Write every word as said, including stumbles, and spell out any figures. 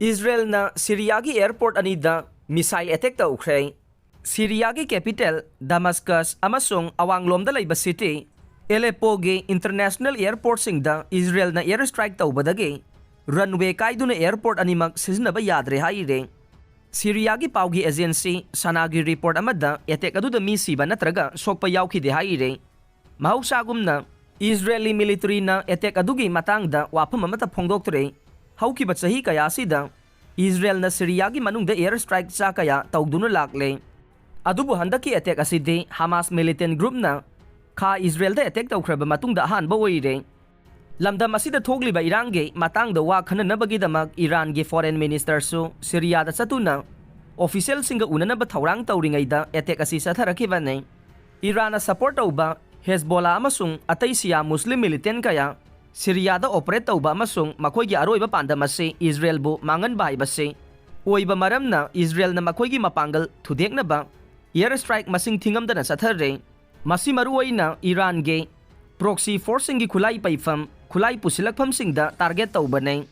ꯏꯖꯔꯦꯜꯅ ꯁꯤꯔꯤꯌꯥꯒꯤ airport ꯑꯅꯤꯗ missile attack ꯇꯧꯈ꯭ꯔꯦ꯫ ꯁꯤꯔꯤꯌꯥꯒꯤ capital ꯗꯃꯁꯀꯁ ꯑꯃꯁꯨꯡ ꯑꯋꯥꯡꯂꯣꯝꯗ ꯂꯩꯕ ꯁꯤꯇꯤ ꯑꯦꯂꯦꯄꯣꯒꯤ ꯏꯟꯇꯔꯅꯦꯁꯅꯦꯜ ꯑꯦꯌꯔꯄꯣꯔꯠꯁꯤꯡꯗ ꯏꯖꯔꯦꯜꯅ ꯑꯦꯌꯔ ꯁ꯭ꯇ꯭ꯔꯥꯏꯛ ꯇꯧꯕꯗꯒꯤ ꯔꯟꯋꯦ ꯀꯥꯏꯗꯨꯅ ꯑꯦꯌꯔꯄꯣꯔꯠ ꯑꯅꯤꯃꯛ ꯁꯤꯖꯤꯟꯅꯕ ꯌꯥꯗ꯭ꯔꯦ ꯍꯥꯏꯔꯦ꯫ ꯁꯤꯔꯤꯌꯥꯒꯤ ꯄꯥꯎꯒꯤ ꯑꯦꯖꯦꯟꯁꯤ ꯁꯅꯥꯒꯤ ꯔꯤꯄꯣꯔꯠ ꯑꯃꯗ ꯑꯦꯇꯦꯛ ꯑꯗꯨꯗ ꯃꯤ ꯁꯤꯕ ꯅꯠꯇ꯭ꯔꯒ ꯁꯣꯛꯄ ꯌꯥꯎꯈꯤꯗꯦ ꯍꯥꯏꯔꯦ꯫ ꯃꯍꯧꯁꯥꯒꯨꯝꯅ, ꯏꯖꯔꯦꯂꯤ ꯃꯤꯂꯤꯇꯔꯤꯅ ꯑꯦꯇꯦꯛ ꯑꯗꯨꯒꯤ ꯃꯇꯥꯡꯗ ꯋꯥꯐꯝ ꯑꯃꯠꯇ ꯐꯣꯡꯗꯣꯛꯇ꯭ꯔꯦ꯫ ꯍꯧꯈꯤꯕ ꯆꯍꯤ ꯀꯌꯥ ꯑꯁꯤꯗ ꯏꯖꯔꯦꯜꯅ ꯁꯤꯔꯤꯌꯥꯒꯤ ꯃꯅꯨꯡꯗ ꯑꯦꯌꯔ ꯁ꯭ꯇ꯭ꯔꯥꯏꯛ ꯆꯥ ꯀꯌꯥ ꯇꯧꯗꯨꯅ ꯂꯥꯛꯂꯦ꯫ ꯑꯗꯨꯕꯨ ꯍꯟꯗꯛꯀꯤ ꯑꯦꯇꯦꯛ ꯑꯁꯤꯗꯤ ꯍꯃꯥꯁ ꯃꯤꯂꯤꯇꯦꯟ ꯒ꯭ꯔꯨꯞꯅ ꯈꯥ ꯏꯖꯔꯦꯜꯗ ꯑꯦꯇꯦꯛ ꯇꯧꯈ꯭ꯔꯕ ꯃꯇꯨꯡꯗ ꯑꯍꯥꯟꯕ ꯑꯣꯏꯔꯦ꯫ ꯂꯝꯗꯝ ꯑꯁꯤꯗ ꯊꯣꯛꯂꯤꯕ ꯏꯔꯥꯡꯒꯤ ꯃꯇꯥꯡꯗ ꯋꯥ ꯈꯟꯅꯅꯕꯒꯤꯗꯃꯛ ꯏꯔꯥꯟꯒꯤ ꯐꯣꯔꯦꯟ ꯃꯤꯅꯤꯁꯇꯔꯁꯨ ꯁꯤꯔꯤꯌꯥꯗ ꯆꯠꯇꯨꯅ ꯑꯣꯐꯤꯁꯤꯌꯦꯜꯁꯤꯡꯒ ꯎꯅꯅꯕ ꯊꯧꯔꯥꯡ ꯇꯧꯔꯤꯉꯩꯗ ꯑꯦꯇꯦꯛ ꯑꯁꯤ ꯆꯠꯊꯔꯛꯈꯤꯕꯅꯤ꯫ ꯏꯔꯥꯟꯅ ꯁꯄꯣꯔꯠ ꯇꯧꯕ ꯍꯦꯖꯕꯣꯂꯥ ꯑꯃꯁꯨꯡ ꯑꯇꯩ ꯁꯤꯌꯥ ꯃꯨꯁꯂꯤꯝ ꯃꯤꯂꯤꯇꯦꯟ ꯀꯌꯥ ꯁꯤꯔꯤꯌꯥꯗ ꯑꯣꯄꯔꯦꯠ ꯇꯧꯕ ꯑꯃꯁꯨꯡ ꯃꯈꯣꯏꯒꯤ ꯑꯔꯣꯏꯕ ꯄꯥꯟꯗꯝ ꯑꯁꯤ ꯏꯖꯔꯦꯜꯕꯨ ꯃꯥꯡꯍꯟꯕ ꯍꯥꯏꯕꯁꯤ ꯑꯣꯏꯕ ꯃꯔꯝꯅ ꯏꯖꯔꯦꯜꯅ ꯃꯈꯣꯏꯒꯤ ꯃꯄꯥꯡꯒꯜ ꯊꯨꯗꯦꯛꯅꯕ ꯑꯦꯌꯔ ꯁ꯭ꯇ꯭ꯔꯥꯏꯛ ꯃꯁꯤꯡ ꯊꯤꯉꯝꯗꯅ ꯆꯠꯊꯔꯦ꯫ ꯃꯁꯤ ꯃꯔꯨꯑꯣꯏꯅ ꯏꯔꯥꯟꯒꯤ ꯄ꯭ꯔꯣꯛꯁꯤ ꯐꯣꯔꯁꯁꯤꯡꯒꯤ ꯈꯨꯠꯂꯥꯏ ꯄꯩꯐꯝ, ꯈꯨꯠꯂꯥꯏ ꯄꯨꯁꯤꯜꯂꯛꯐꯝꯁꯤꯡꯗ ꯇꯥꯔꯒꯦꯠ ꯇꯧꯕꯅꯤ꯫